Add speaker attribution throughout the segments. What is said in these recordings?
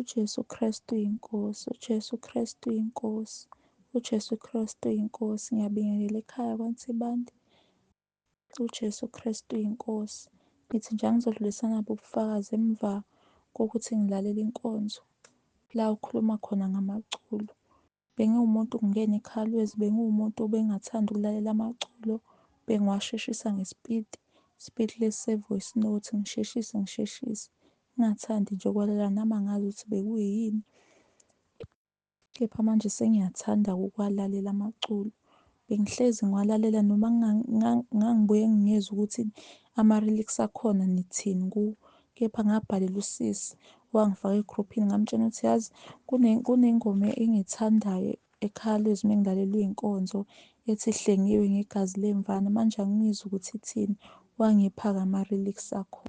Speaker 1: UJesu Kristu uyiNkosi, uJesu Kristu uyiNkosi, uJesu Kristu uyiNkosi. Ngiyabingelela ekhaya kwaNsibande. UJesu Kristu uyiNkosi. Ngithi nje angizodlulisa nabo ubufakazi emva kokuthi ngilalele inkonzo la ukhuluma khona ngamaculo. Bengiwumuntu ngingena ekhaya lwezi, bengiwumuntu obengathandi ukulalela amaculo, bengiwasheshisa ngesipidi, isipidi lesi se-voice note, ngisheshise ngisheshise. Ngingathandi nje ukwalalela nami angazi ukuthi bekuyini. Kepha manje sengiyathanda ukuwalalela amaculo. Bengihlezi ngiwalalela noma ngangibuye ngingezwa ukuthi ama-lyrics akhona nithini kuwo. Kepha ngabhalela usisi wangifaka egruphini ngamtshela ukuthi yazi kunengoma engiyithandayo ekhaya lwezi uma ngilalela iy'nkonzo ethi hlengiwe ngegazi lemvana manje angiyizwa ukuthi ithini. Wangipha-ke ama-lyrics akhona.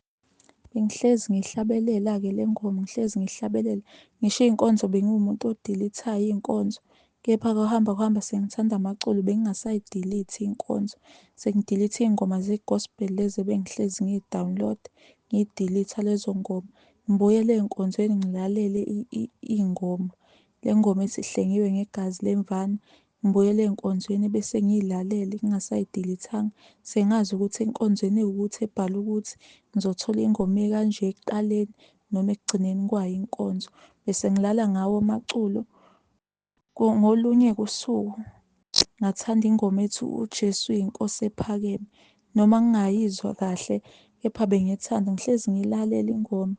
Speaker 1: Bengihlezi ngihlabelela-ke le ngoma, ngihlezi ngihlabelela. Ngisho iy'nkonzo bengiwumuntu odilithayo iy'nkonzo, kepha kuhamba kuhamba sengithanda amaculo bengingasayidilithi iy'nkonzo. Sengidilitha iy'ngoma ze-gospel lezi ebengihlezi ngiyi-download-a, ngiy'dilitha lezo ngoma. Ngibuyele ey'nkonzweni ngilalele iy'ngoma. Le ngoma ethi hlengiwe ngegazi lemvana, ngibuyele ey'nkonzweni bese ngiyilalele ngingasayidilithanga. Sengazi ukuthi enkonzweni ewukuthi ebhalwe ukuthi ngizothola ingoma ekanje ekuqaleni noma ekugcineni kwayo inkonzo. Bese ngilala ngawo amaculo. Ngolunye-ke usuku ngathanda ingoma ethi uJesu uyiNkosi ephakeme. Noma ngingayizwa kahle kepha bengiyithanda, ngihlezi ngiyilalela ingoma,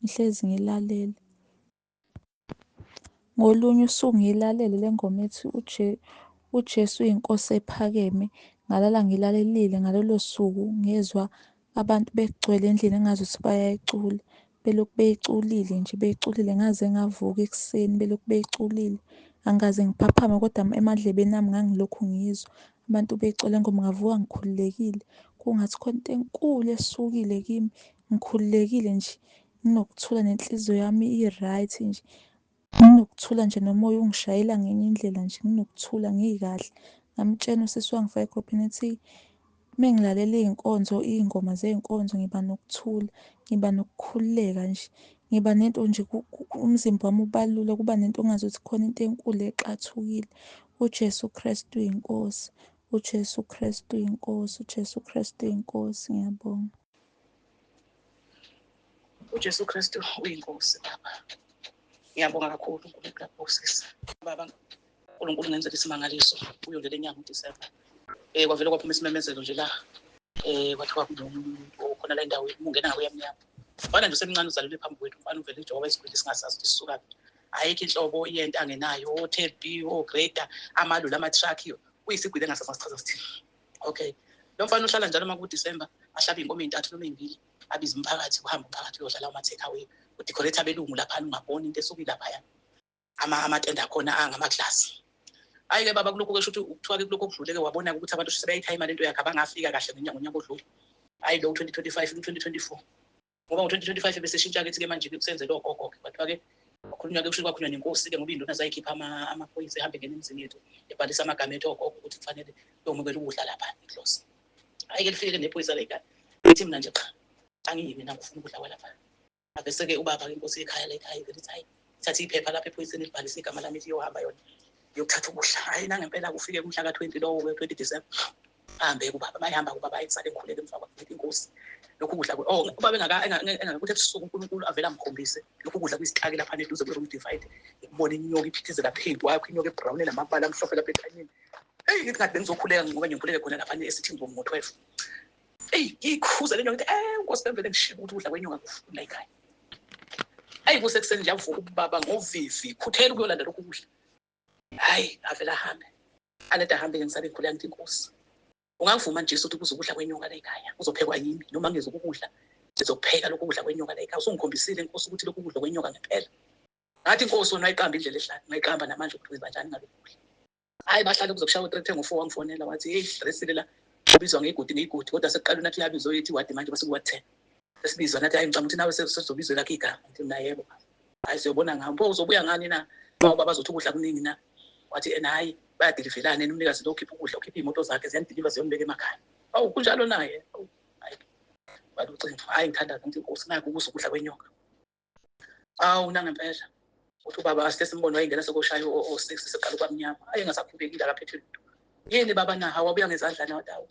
Speaker 1: ngihlezi ngiyilalela. Ngolunye usuku ngiyilalele le ngoma ethi uJesu uyiNkosi ephakeme. Ngalala ngilalelile ngalolo suku ngezwa abantu begcwele endlini engazuthi bayayicula. Belokhu beyiculile nje beyiculile ngaze ngavuka ekuseni belokhu beyiculile. Angikaze ngiphaphame kodwa emadlebeni ami ngangilokhu ngiyizwa abantu beyicula le ngoma ngavuka ngikhululekile. Kungathi khona into enkulu esukile kimi, ngikhululekile nje nginokuthula nenhliziyo yami i-right nje. Nginokuthula nje nomoya ungishayela ngenye indlela nje nginokuthula ngikahle. Ngamtshela usisi wangifaka egruphini ethi mengilalela iy'nkonzo, iy'ngoma zey'nkonzo ngiba nokuthula, ngiba nokukhululeka nje. Ngiba nento nje umzimba wami ubalula kuba nento engazuthi khona into enkulu exathukile. UJesu Kristu uyiNkosi, uJesu Kristu uyiNkosi, uJesu Kristu uyiNkosi. Ngiyabonga.
Speaker 2: UJesu Kristu uyiNkosi baba. Ngiyabonga kakhulu uNkulunkulu akubusise. Baba uNkulunkulu ngenzela isimangaliso kuyo nje lenyanga uDisemba. Kwavele kwaphuma isimemezelo nje la. Kwathiwa kunomuntu okhona la endaweni ungena ngakuyamnyama. Mfana nje usemncane uzalelwe phambi kwethu umfana uvele nje wayesigwili singasazi ukuthi sisukaphi. Ayikho inhlobo yento angenayo, o-Tab, o-grader, amaloli, ama-truck, kuyisigwili engasazi sichaza sithini. Okay. Lo mfana uhlala njalo uma kuDisemba ahlabe iy'nkomo ey'ntathu noma ey'mbili abize umphakathi kuhambe umphakathi uyodlala ama-take away udecorate abelungu laphana ungaboni into esuke ilaphaya amatende akhona angamaglasi. Hhayi-ke baba kulokhu ke shuthi kuthiwa-ke kulokhu okudlule-ke wabona-ke ukuthi abantu sebeyayithayima lento yakhe abangafika kahle ngonyaka odlule. Hhayi lo 2025 lo 2024 ngoba ngo-2025 beseshintsha-ke ke manje-ke kusenzelwa ogogo-ke kwathiwa-ke kwakhulunywa-ke kusho kwakhulunywa nenkosi-ke ngoba iy'nduna zayikhipha amaphoyisa ehambe ngena emizini yethu ebhalisa amagama ethu ogogo ukuthi kufanele kuyomukela ukudla lapha inhloso. Hhayi-ke lifike-ke nephoyisa la ekhaya lithi mina nje cha angiyi mina ngifuna ukudla kwalapha. Avese-ke ubaba-ke inkosi yekhaya la ekhaya ivele ithi hhayi thatha iphepha lapha ephoyiseni libhalise igama lami ithi iyohamba yona iyokuthatha ukudla. Hhayi nangempela kufike umhla ka-20 lowo-ke 20 December ahambe kubaba bayihamba kubaba ayisale ngikhuleke emva kwakhe inkosi lokhu kudla oh ubaba engakakuthi ebusuku uNkulunkulu avela amkhombise lokhu kudla kuyisitaki lapha neduze kwe-room divide ngibona inyoka iphithizela phezu kwakho inyoka ebrown enamabala amhlophe lapha ethanyeni. Eyi ngithi ngathi bengizokhuleka ngoba ngikhuleke khona lapha e-sitting room ngo-12. Eyi ngiyikhuza le nyoka ngithi nkosi bemvele ngishiye ukuthi ukudla kwenyoka kufuna ekhaya. Ayi kusekuseni nje avuka ubaba ngovivi khuthela ukuyolanda lokhu kudla. Hhayi avele ahambe alede ahambe-ke ngisabe ngikhuleka ngithi inkosi ungavuma nje ukuthi kuze ukudla kwenyoka la ekhaya kuzophekwa yimi noma ngizokukudla ngizokupheka lokhu kudla kwenyoka la ekhaya usungikhombisile inkosi ukuthi lokhu kudla kwenyoka ngempela. Ngathi inkosi wena wayiqamba indlela ehlala ngayiqamba namanje ukuthi wenza njani ngalokhu kudla. Hhayi bahlale kuze kushaye u-3 ngo-4 wangifonela wathi heyi dresile la ubizwa ngegodi ngegodi kodwa sekuqala nathi uyabizwa oyethi wadi manje base kuwa 10 sesibizwa nathi hayi ngicabanga ukuthi nawe sesizobizwa lakho igama ngithi mina yebo hayi siyobona ngawo pho uzobuya ngani na uma ubaba azothi ukudla kuningi na wathi ena hayi bayadilivelana yena umnikazi lo ukhipha ukudla ukhipha iy'moto zakhe ziyamdiliva ziyombeka emakhaya awu kunjalo naye hayi balucingo hayi ngithandaza ngithi inkosi nakho ukuze ukudla kwenyoka awu nangempela. Uthi ubaba asithe simbone wayengena sekoshaya o-six, seqala kwamnyama, ayengasakhubekile, akaphethe lutho. Yini baba na? Wabuya ngezandla na? Dawo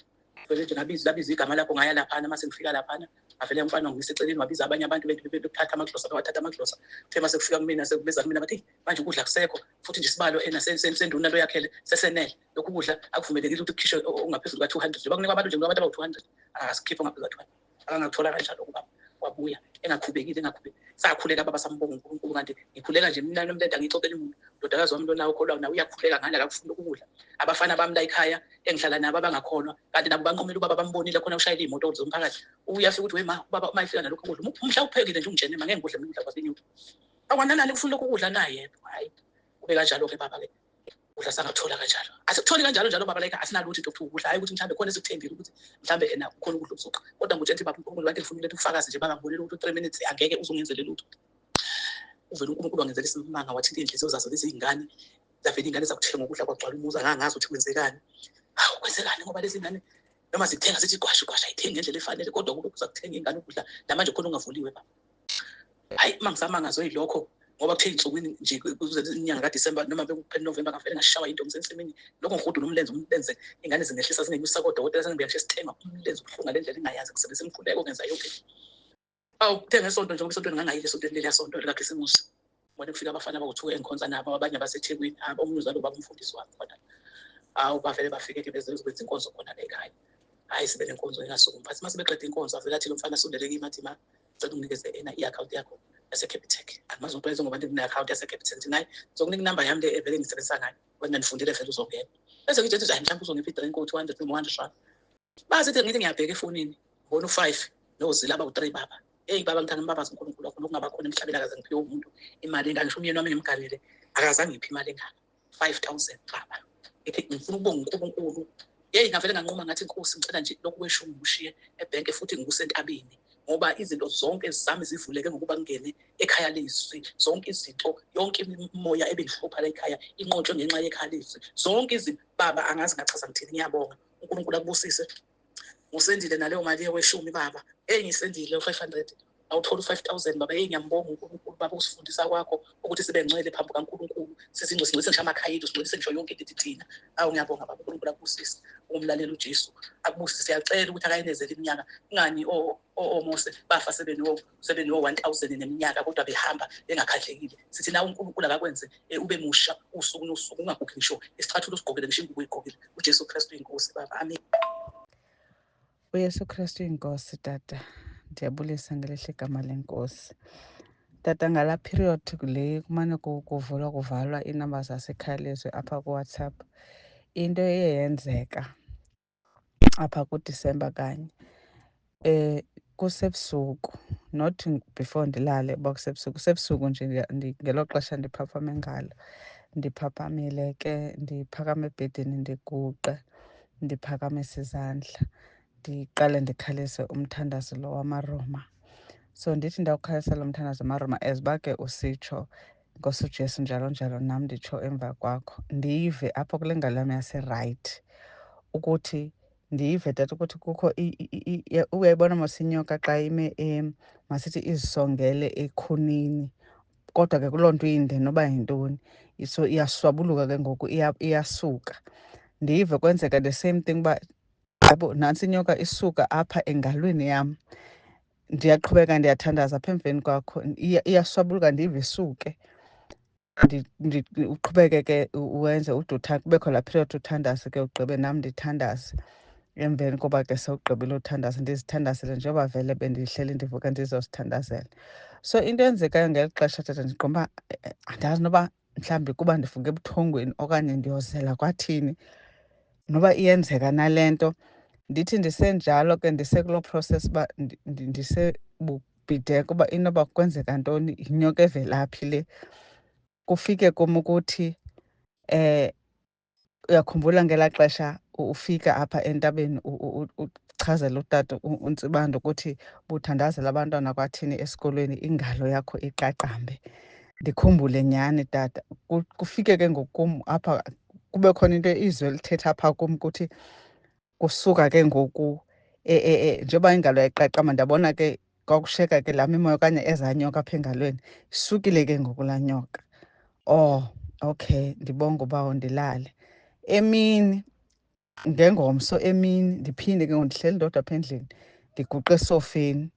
Speaker 2: vele nje ngabiza, labiza igama lakho, ngaya laphana. Mase ngifika laphana, avele umfana ngise eceleni, wabiza abanye abantu bethatha amaglosa, bewathatha amaglosa. Kuthe mase kufika kumina, sekubiza kumina, bathi manje ukudla kusekho futhi nje, isibalo ena senduna lo yakhele sesenele lokhu kudla, akuvumelekile ukuthi kukhishwe okungaphezulu ka-200. Njengoba kunikwa abantu nje, abantu abawu-200, akasikhiphe ongaphezulu ka-200. Akangakuthola kanjalo ubaba, wabuya engakhubekile, engakhubekile. Sakhuleka baba, sambonga uNkulunkulu. Kanti ngikhuleka nje mina nomlenda, ngixoxela umuntu, ndodakazi wami lona ukholwa nawe, uyakhuleka ngale, akakufuna ukudla. Abafana bami la ekhaya engihlala nabo abangakholwa, kanti nabo banqumile, ubaba bambonile khona ushayela iy'moto zomphakathi, uyafika ukuthi wema ubaba uma efika nalokhu kudla, umhla uphekile nje, ungitshene ma ngeke ngikudle mina ukudla kwasenyuka, akwananani kufuna lokhu kudla naye. Hhayi, kube kanjalo-ke baba-ke, ukudla sangakuthola kanjalo, asikutholi kanjalo njalo baba. Like asinalutho into okuthiwa ukudla, hhayi ukuthi mhlawumbe khona esikuthembile ukuthi mhlawumbe ena kukhona ukudla okuzoqa, kodwa ngutshela ukuthi baba uNkulunkulu bantu ngifuna uletha ubufakazi nje, baba, ngibonile ukuthi u-3 minutes angeke uzungenzele lutho. Uvele uNkulunkulu wangenzela isimanga, wathinta iy'nhliziyo zazo lezi iy'ngane, zavele iy'ngane zakuthenga ukudla, kwagcwala umuzi. Angangazi ukuthi kwenzekani, hawu, kwenzekani, ngoba lezi ngane noma zithenga zithi gwasha gwasha, ayithengi ngendlela efanele, kodwa kulokhu zakuthenga iy'ngane ukudla namanje khona okungavuliwe baba. Hayi, uma ngisamangazwe yilokho, ngoba kuthe ey'nsukwini nje kuze inyanga kaDisemba noma bekuphela November, ngavele ngashawa into ngisensimini, lokho ngihudula umlenze, umlenze iy'ngane zingehlisa, zingenyusa kodokotela, sengibuya ngisho esithenga umlenze ubuhlungu ngale ndlela engayazi, ngisebenzisa imikhuleko, ngenza yonke into. Awu, kuthe ngesonto njengoba esontweni ngangayile, esontweni leliya sonto likaKhisimusi, ngibone kufika abafana abawu-two engikhonza nabo, abanye baseThekwini, omunye uzalwa ubaba umfundisi wami khona. Awu, bavele bafike-ke bezokwenza inkonzo khona la ekhaya. Hhayi, sibe nenkonzo engasuka umphathi. Uma sebeqeda inkonzo, avele athi lo mfana asondele kimi, athi, ma, ngicela unginikeze ena i-akhawunti yakho yase-Capitec. Angimazi ukuthi ngoba ngine-akhawunti yase-Capitec, ngithi nayi, ngizokunika inamba yami le evele ngisebenzisa ngayo, wena nifundile vele uzongena. Bese ngitshela ukuthi hayi, mhlawumbe uzongipha i-drink o-200 noma R100. Basithi ngithi ngiyabheka efonini, ngibona u-five nozila abawu-three baba. Eyi baba, ngithanda ngimbabaze uNkulunkulu wakho, lokungaba khona emhlabeni, akaze ngiphiwe umuntu imali engaka, ngisho umyeni wami engimganile akazange ngiphe imali engaka, 5000 baba. Ngithi ngifuna ukubonga uNkulunkulu. Yeyi, ngavele nganquma, ngathi, Nkosi, ngicela nje lokhu kweshumi ngikushiye ebhenke futhi ngikusentabeni, ngoba izinto zonke zami zivuleke ngokuba ngingene ekhaya lezwi. Zonke izinto, yonke imimoya ebingihlupha la ekhaya inqotshwe ngenxa yekhaya lezwi, zonke izinto baba. Angazi ngachaza ngithini. Ngiyabonga, uNkulunkulu akubusise. Ngisendile naleyo mali yeweshumi baba, eyi, ngisendile u-500, awuthola u-5000 baba. Eyi, ngiyambonga uNkulunkulu baba, usifundisa kwakho ukuthi sibe ngcwele phambi kaNkulunkulu, sizingcwele, ngisho amakhaya ethu singcwelise, ngisho yonke into thina. Awu, ngiyabonga baba, uNkulunkulu akubusise, ukumlalela uJesu akubusise. Siyacela ukuthi akayenezele iminyaka ingani oMose bafa sebeno 1000 neminyaka, kodwa behamba bengakhahlekile. Sithi nawe uNkulunkulu akakwenze ube musha usuku nosuku, ungagugi, ngisho isicathulo usigqokile, ngisho ingubo uyigqokile. UJesu Kristu inkosi baba, amen.
Speaker 3: UYesu Kristu inkosi, tata. Ndiyabulisa ngelihle igama lenkosi. Tata, ngalaa period le kumane kuvulwa kuvalwa iinamba zasekhaya lezwe apha kuWhatsApp, into eye yenzeka apha kuDisemba kanye, kusebusuku, not before ndilale uba kusebusuku, kusebusuku nje, ngelo xesha ndiphaphame ngalo, ndiphaphamile ke, ndiphakame ebhedini, ndiguqe, ndiphakamise izandla, ndiqale ndikhalise umthandazo lo wamaRoma. So ndithi ndawukhalisa lo mthandazo wamaRoma, as uba ke usitsho, Nkosi uJesu, njalo njalo, nam nditsho emva kwakho, ndive apho kule ngalo yam yase-right ukuthi ndive tata ukuthi kukho uyayibona mos inyoka xa ime, masithi izisongele ekhunini, kodwa ke kuloo nto inde noba yintoni, so iyaswabuluka ke ngoku, iyasuka. Ndive kwenzeka the same thing uba yabo nantsi inyoka isuka apha engalweni yam. Ndiyaqhubeka ndiyathandaza apha emveni kwakho, iyaswabuluka, ndive isuke. Uqhubeke ke wenze ude kubekho laa period uthandaze ke, ugqibe, nam ndithandaze. Emveni koba ke sewugqibile uthandaza, ndizithandazele njengoba vele bendihleli ndivuka ndizozithandazela. So into eyenzekayo ngeli xesha, tata, ndiqonda uba andazi noba mhlawumbi kuba ndivuke ebuthongweni okanye ndiyozela kwathini, noba iyenzeka nale nto. Ndithi ndisenjalo ke, ndisekuloo process uba ndisebubhideka uba inoba kwenzeka ntoni, yinyoka evela phi le, kufike kum ukuthi uyakhumbula ngelaa xesha ufika apha entabeni, uchazela utata uNtsibande ukuthi buthandazela abantwana kwathini esikolweni, ingalo yakho iqaqambe. Ndikhumbule nyhani tata, kufike ke ngoku kum apha, kube khona into izwi elithetha apha kum ukuthi kusuka ke ngoku njengoba ingalo yayiqaqamba, ndabona ke kwakushiyeka ke laa mimoya okanye ezaa nyoka apha engalweni, isukile ke ngoku laa nyoka. Oh, okay, ndibonga ubawo, ndilale. Emini ngengomso emini ndiphinde ke ngoku, ndihleli ndodwa apha endlini, ndiguqe esofeni,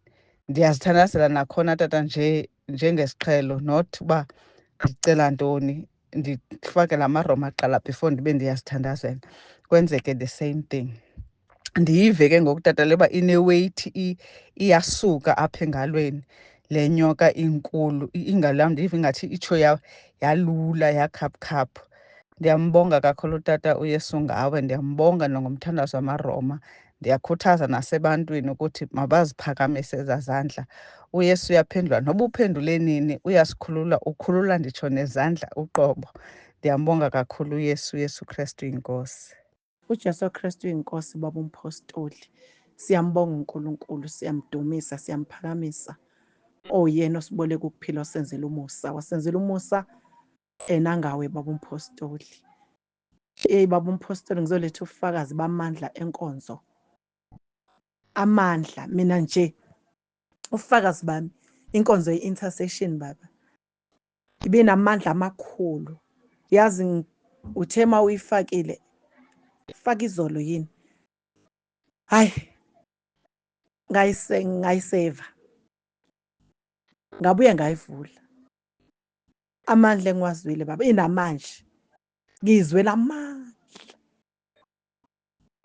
Speaker 3: ndiyazithandazela nakhona tata nje njengesiqhelo, not uba ndicela ntoni, ndifake la maRoma kuqala before ndibe ndiyazithandazela. Kwenzeke the same thing. Ndiyive ke ngoku tata le uba ine-weight, iyasuka apha engalweni le nyoka inkulu. Ingalo yam ndiyive ingathi itsho yalula, yakhaphukhaphu. Ndiyambonga kakhulu tata uYesu ngawe, ndiyambonga nangomthandazo wamaRoma. Ndiyakhuthaza nasebantwini ukuthi mabaziphakamise ezaa zandla. UYesu uyaphendula, noba uphendule nini, uyasikhulula, ukhulula nditsho nezandla uqobo. Ndiyambonga kakhulu uYesu. UYesu Krestu iNkosi.
Speaker 4: UJesu Kristu iNkosi, baba umpostoli. Siyambonga uNkulunkulu, siyamdumisa, siyamphakamisa. Oyena osiboleka ukuphila, osenzela umusa, wasenzela umusa enangawe baba umpostoli. Hey baba umpostoli, ngizoletha ubufakazi bamandla enkonzo. Amandla mina nje ubufakazi bami, inkonzo ye-intercession baba ibe namandla amakhulu. Yazi uthe uma uyifakile, faka izolo yini, hayi ngayiseva, ngabuye ngayivula. Amandla engiwazwile baba, inamanje ngizwela amandla,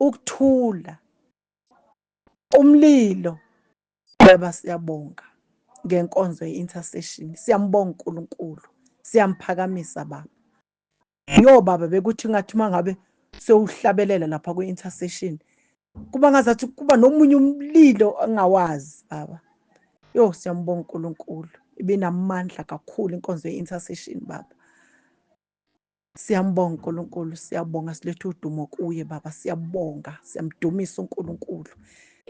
Speaker 4: ukuthula, umlilo. Baba siyabonga ngenkonzo ye-intercession, siyambonga uNkulunkulu, siyamphakamisa baba. Yo baba, bekuthi ngathi uma ngabe sewuhlabelela lapha kwi-intercession, kuba ngazathi kuba nomunye umlilo ongawazi baba. Yo siyambonga uNkulunkulu, ibinamandla kakhulu inkonzo ye-intercession baba. Siyambonga uNkulunkulu, siyabonga, siletha udumo kuye baba, siyabonga, siyamdumisa uNkulunkulu.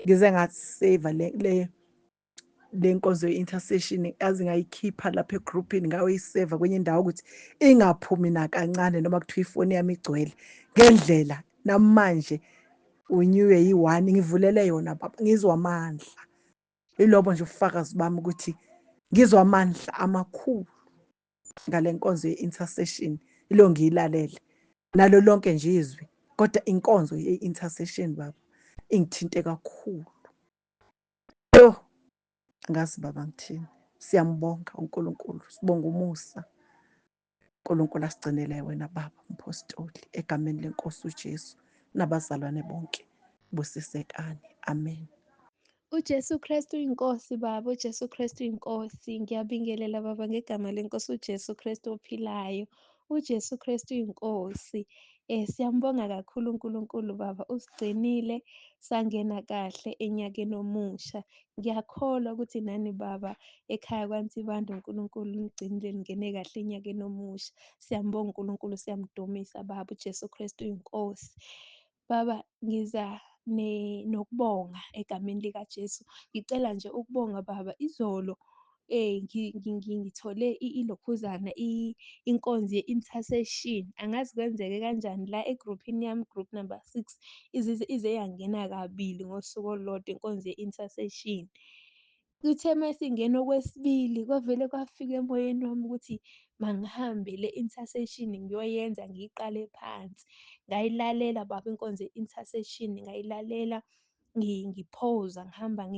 Speaker 4: Ngize ngaseva le nkonzo ye-intercession, yazi ngayikhipha lapha egroupini, ngayoyiseva kwenye indawo ukuthi ingaphumi nakancane, noma kuthiwa ifoni yami igcwele ngendlela. Namanje unyuwe yi-1, ngivulele yona baba, ngizwa amandla. Ilobo nje ubufakazi bami ukuthi ngizwa amandla amakhulu ngale nkonzo ye-intercession, ilo ngiyilalele nalo lonke nje izwi, kodwa inkonzo ye-intercession baba ingithinte kakhulu. Yo angazi baba ngithini. Siyambonga uNkulunkulu, sibonga umusa uNkulunkulu asigcinele wena baba umpostoli, egameni lenkosi uJesu nabazalwane bonke, busisekani, amen.
Speaker 5: UJesu Kristu iNkosi baba, uJesu Kristu iNkosi. Ngiyabingelela baba ngegama lenkosi uJesu Kristu ophilayo. uJesu Kristu iNkosi. Siyambonga kakhulu uNkulunkulu baba, usigcinile sangena kahle enyakeni omusha. Ngiyakholwa ukuthi nani baba ekhaya kwaNsibande uNkulunkulu unigcinile ningene kahle enyakeni omusha. Siyambonga uNkulunkulu, siyamdumisa baba, uJesu Kristu iNkosi. Baba ngiza nokubonga egameni likaJesu. Ngicela nje ukubonga baba, izolo ngithole ilokhuzana inkonzo ye-intercession. Angazi kwenzeke kanjani la egruphini yami, group number 6, ize yangena kabili ngosuku olulodwa inkonzo ye-intercession. Kuthe mesingena okwesibili kwavele kwafika emoyeni wami ukuthi mangihambe le intercession ngiyoyenza, ngiyiqale phansi. Ngayilalela baba inkonzo ye-intercession, ngayilalela ngiphoza ngihamba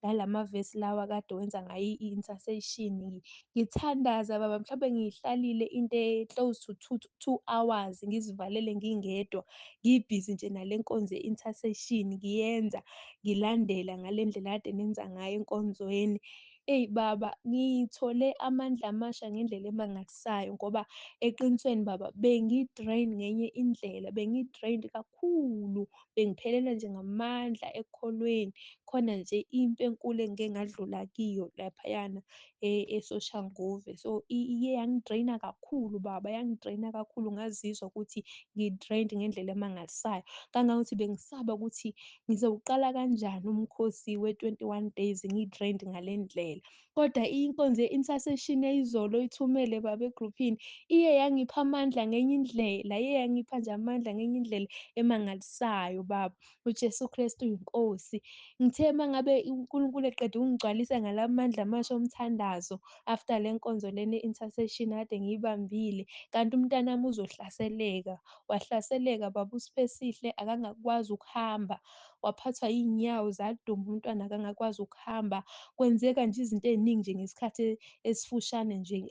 Speaker 5: ngalamavesi lawa kade wenza ngayo i-intercession. Ngithandaza baba, mhlawumbe ngiyihlalile into e-close to 2 hours ngizivalele ngingedwa, ngibhizi nje nale nkonzo ye-intercession, ngiyenza ngilandela ngale ndlela kade nenza ngayo enkonzweni. Eyi baba, ngithole amandla amasha ngendlela emangalisayo, ngoba eqinisweni baba bengi-drain ngenye indlela, bengi-drained kakhulu, bengiphelelwa nje ngamandla ekukholweni. Khona nje impi enkulu engike ngadlula kiyo laphayana eSoshanguve. So iye yangi-drain-a kakhulu baba, yangi-drain-a kakhulu, ngazizwa ukuthi ngi-drained ngendlela emangalisayo. Kangangokuthi bengisaba ukuthi ngizowuqala kanjani umkhosi we-21 days ngi-drained ngale ndlela. indlela. Kodwa inkonzo ye-intercession eyizolo oyithumele baba egruphini iye yangipha amandla ngenye indlela, iye yangipha nje amandla ngenye indlela emangalisayo baba. UJesu Kristu uyinkosi. Ngithe uma ngabe uNkulunkulu eqeda ukungigcwalisa ngala mandla amasha omthandazo after le nkonzo lena ye-intercession akade ngiyibambile, kanti umntanami uzohlaseleka. Wahlaseleka baba uSiphesihle akangakwazi ukuhamba, waphathwa iy'nyawo zadumba umntwana akangakwazi ukuhamba. Kwenzeka nje izinto ey'ningi nje ngesikhathi esifushane nje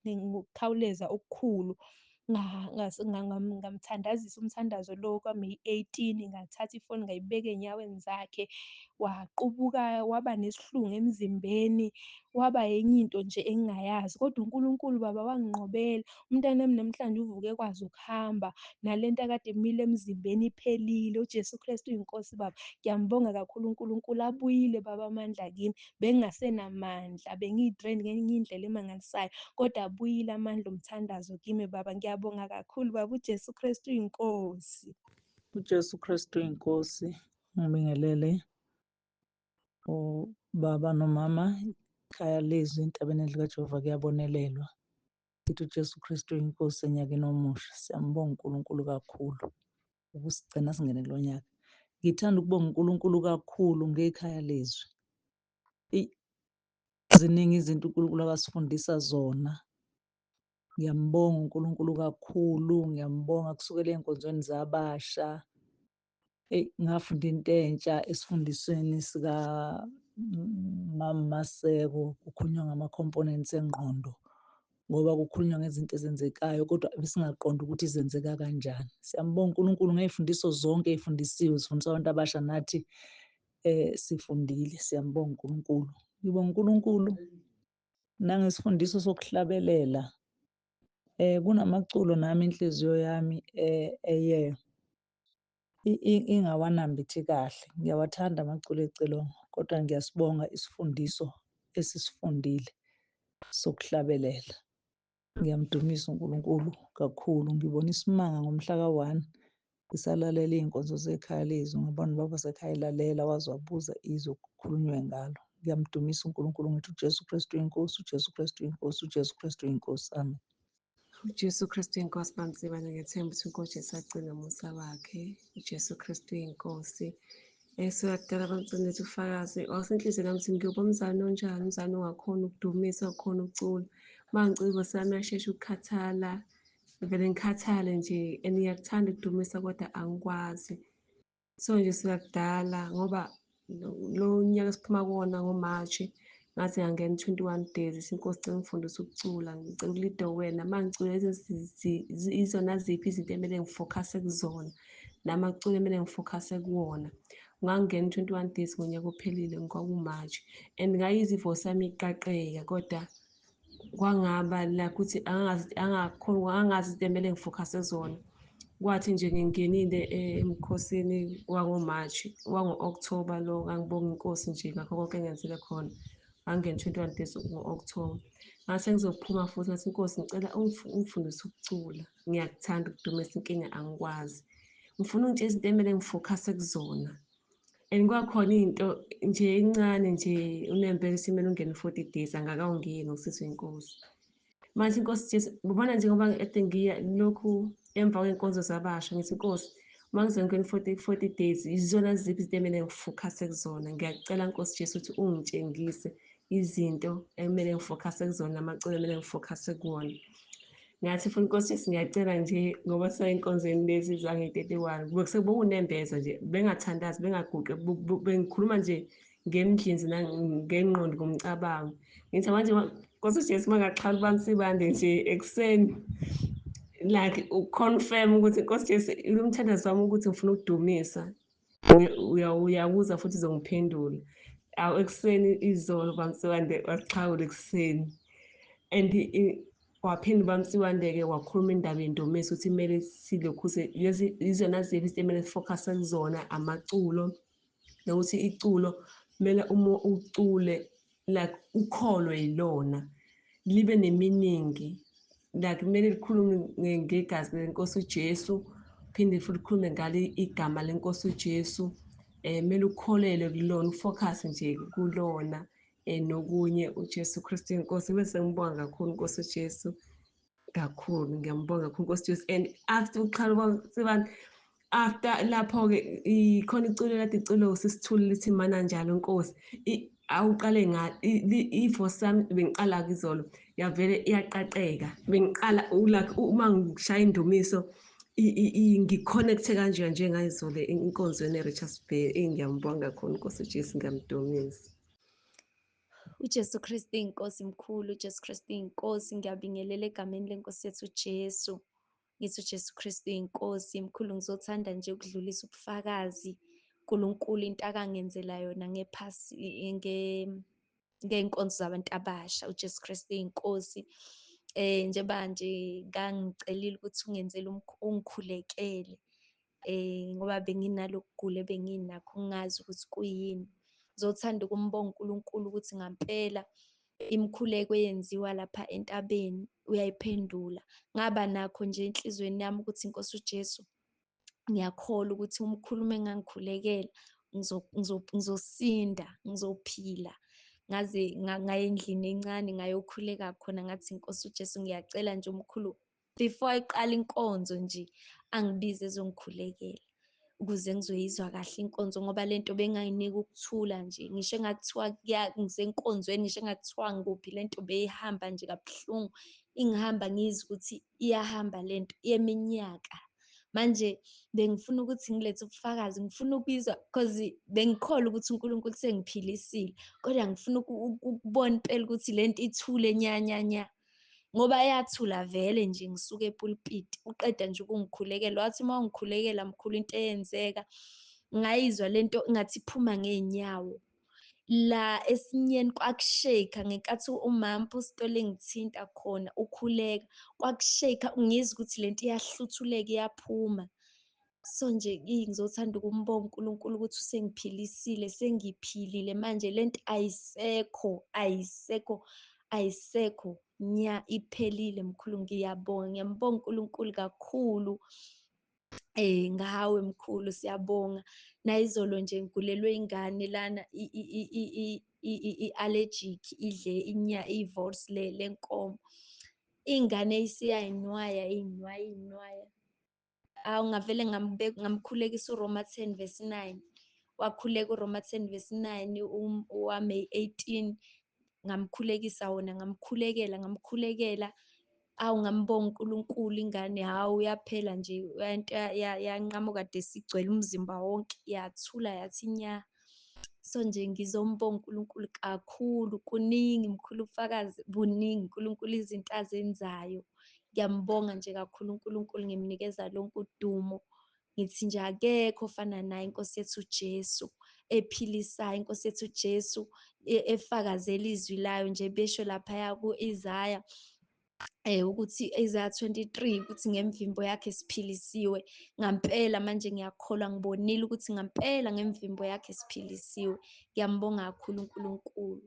Speaker 5: ngokukhawuleza okukhulu. Ngamthandazisa umthandazo lo kwaMeyi 18, ngathatha ifoni ngayibeka ey'nyaweni zakhe, waqubuka waba nesihlungu emzimbeni, waba enye into nje engingayazi. Kodwa uNkulunkulu baba wanginqobela, umntanami namhlanje uvuke ekwazi ukuhamba, nalento akade imile emzimbeni iphelile. UJesu Kristu uyinkosi baba, ngiyambonga kakhulu uNkulunkulu. Abuyile baba amandla kimi, bengingasenamandla, bengiyi-drain ngenye indlela emangalisayo, kodwa abuyile amandla omthandazo kimi baba. Ngiyabonga kakhulu baba, uJesu Kristu uyinkosi.
Speaker 6: UJesu Kristu uyinkosi. Ngibingelele ubaba nomama, ikhaya lezwi entabeni likaJehova kuyabonelelwa. Sithi uJesu Kristu uyinkosi enyakeni omusha. Siyambonga uNkulunkulu kakhulu ukusigcina singene kulo nyaka. Ngithanda ukubonga uNkulunkulu kakhulu ngekhaya lezwi. Ziningi izinto uNkulunkulu akasifundisa zona. Ngiyambonga uNkulunkulu kakhulu, ngiyambonga kusukela ey'nkonzweni zabasha. Eyi, ngafunda into entsha esifundisweni sika Mama Maseko, kukhulunywa ngama-components engqondo, ngoba kukhulunywa ngezinto ezenzekayo kodwa besingaqondi ukuthi zenzeka kanjani. Siyambonga uNkulunkulu ngey'mfundiso zonke ey'fundisiwe, zifundiswa abantu abasha nathi sifundile. Siyambonga uNkulunkulu. Ngibonga uNkulunkulu nangesifundiso sokuhlabelela. Kunamaculo nami inhliziyo yami eye ingawanambithi kahle. Ngiyawathanda amaculo ecilongo, kodwa ngiyasibonga isifundiso esisifundile sokuhlabelela. Ngiyamdumisa uNkulunkulu kakhulu. Ngibona isimanga ngomhla ka-1 ngisalalela iy'nkonzo zekhaya lezwi, ngabona ubaba wasekhaya elalela waze wabuza izwi kukhulunywe ngalo. Ngiyamdumisa uNkulunkulu, ngithi uJesu Kristu uyinkosi, uJesu Kristu uyinkosi, uJesu Kristu uyinkosi. Amen.
Speaker 7: UJesu Kristu uyinkosi bamsibane, ngiyethemba ukuthi uNkosi Jesu agcine umusa wakhe. UJesu Kristu uyinkosi. Siyakudala bamcine ufakazi wasenhliziyweni yami ukuthi ngiyoba umzali onjani, umzali ongakhona ukudumisa, ongakhona ukucula. Uma ngicula sami yashesha ukukhathala, ngivele ngikhathale nje and ngiyakuthanda ukudumisa kodwa angikwazi. So nje siyakudala ngoba lo nyaka esiphuma kuwona ngo-March ngaze ngangena 21 days inkosi cela ngifundise ukucula, ngicela ukulida wena. Uma ngicula izona ziphi izinto emele ngifokhase kuzona namaculo emele ngifokhase kuwona. Ngangena 21 days ngonyaka ophelile kwaku-March and ngayizwa ivoice yami iqaqeka kodwa kwangaba like ukuthi angazi izinto emele ngifokhase kuzona. Kwathi nje ngingenile emkhosini wango-March, wango-October lo, ngangibonga inkosi nje ngakho konke engenzele khona. Ngangena 21 days ngo-October. Ngase ngizophuma futhi ngathi inkosi ngicela ungifundise ukucula, ngiyakuthanda ukudumisa, inkinga angikwazi. Ngifuna ungitshele izinto emele ngifokhase kuzona. And kwakhona into nje encane nje unempela ukuthi kumele ungene 40 days angakawungeni ngokusizwa inkosi. Manje inkosi Jesu ubona nje ngoba ede ngiya lokhu emva kwenkonzo zabasha ngithi inkosi uma ngizongena 40 days izona ziphi izinto emele ngifokhase kuzona. Ngiyacela Nkosi Jesu ukuthi ungitshengise izinto emele ngifokhase kuzona namaculo emele ngifokhase kuwona. Ngathi futhi Nkosi Jesu ngiyacela nje ngoba seyinkonzweni lezi zange-31 bekusekunembeza nje, bengathandazi bengaguqi, bengikhuluma nje ngemdlinzi nangengqondo ngomcabango. Ngithi manje Nkosi Jesu mangaxhala bamsibande nje ekuseni like uconfirm ukuthi Nkosi Jesu umthandazo wami ukuthi ngifuna ukudumisa, uyakuza futhi uzongiphendula. Awu ekuseni izolo bamsibande wasixhawula ekuseni and waphinda bamsiwande-ke wakhuluma indaba yendumiso ukuthi kumele silokhu izona ziphi izinto emele sifokhase kuzona, amaculo, nokuthi iculo kumele uma ucule like ukholwe yilona, libe neminingi, like kumele likhulume ngegazi lenkosi uJesu, phinde futhi likhulume ngalo igama lenkosi uJesu. Kumele ukholelwe kulona, ufocus nje kulona. Nokunye uJesu Kristu inkosi. Bese ngibonga kakhulu Nkosi uJesu kakhulu, ngiyambonga kakhulu Nkosi Jesu. And after ukuqhala kwami after lapho-ke ikhona iculo lade iculo usisithule lithi mana njalo Nkosi. Awuqale nga i-voice yami bengiqala izolo yavele iyaqaqeka. Bengiqala like uma ngishaya indumiso ngi-connect-e kanje njengayizolo enkonzweni e-Richards Bay. Ngiyambonga kakhulu Nkosi uJesu, ngiyamdumisa.
Speaker 8: UJesu Kristu inkosi mkhulu, uJesu Kristu inkosi. Ngiyabingelela egameni lenkosi yethu uJesu. Ngithi uJesu Kristu inkosi mkhulu. Ngizothanda nje ukudlulisa ubufakazi uNkulunkulu into akangenzela yona ngephasi ngey'nkonzo zabantu abasha. uJesu Kristu inkosi. Njengoba nje ngangicelile ukuthi ungenzele ungikhulekele ngoba benginalokugula ebenginakho ngingazi ukuthi kuyini. Ngizothanda ukumbonga uNkulunkulu ukuthi ngampela imikhuleko eyenziwa lapha entabeni uyayiphendula. Ngaba nakho nje enhliziyweni yami ukuthi Nkosi uJesu, ngiyakholwa ukuthi umkhulu uma engangikhulekela ngizosinda, ngizophila. Ngaze ngaya endlini encane ngayokhuleka khona, ngathi Nkosi uJesu ngiyacela nje umkhulu before iqala inkonzo nje angibize ezongikhulekela ukuze ngizoyizwa kahle inkonzo, ngoba lento bengayinika ukuthula nje. Ngisho engathiwa ngisenkonzweni, ngisho engathiwa ngikuphi, lento beyihamba nje kabuhlungu, ingihamba ngizwe ukuthi iyahamba lento yeminyaka. Manje bengifuna ukuthi ngilethe ubufakazi, ngifuna ukuyizwa because bengikholwa ukuthi uNkulunkulu sengiphilisile, kodwa ngifuna ukubona impela ukuthi lento ithule nya nya nya, ngoba yathula vele nje ngisuke epulpiti. Uqeda nje ukungikhulekela, wathi uma ungikhulekela mkhulu into eyenzeka ngayizwa lento ngathi iphuma ngey'nyawo la esinyeni, kwakusheka ngenkathi umama umpostoli engithinta khona ukhuleka, kwakusheka ngizwa ukuthi lento iyahluthuleka iyaphuma. So nje ngizothanda ukumbonga uNkulunkulu ukuthi usengiphilisile, sengiphilile manje, lento ayisekho, ayisekho, ayisekho nya, iphelile mkhulu. Ngiyabonga, ngiyambonga uNkulunkulu kakhulu ngawe mkhulu, siyabonga. Nayizolo nje ngigulelwe ingane lana i-allergic, idle ivorse lenkomo, ingane isiyayinwaya inwaya inwaya. Awu ngavele ngamkhulekisa uRoma 10 verse 9, wakhuleka uRoma 10 verse 9 waMay 18, ngamkhulekisa wona, ngamkhulekela, ngamkhulekela. Awu ngambonga uNkulunkulu, ingane hawu yaphela nje into yanqamuka kade sigcwele umzimba wonke, yathula yathi nya. So nje ngizombonga uNkulunkulu kakhulu, kuningi mkhulu ubufakazi buningi uNkulunkulu izinto azenzayo. Ngiyambonga nje kakhulu uNkulunkulu, ngimnikeza lonke udumo. Ngithi nje akekho ofana naye inkosi yethu uJesu ephilisayo, inkosi yethu uJesu efakazela izwi layo nje, besho laphaya ku-Isaya ukuthi Isaya 23 ukuthi ngemvimbo yakhe siphilisiwe. Ngampela manje ngiyakholwa, ngibonile ukuthi ngampela ngemvimbo yakhe siphilisiwe. Ngiyambonga kakhulu uNkulunkulu.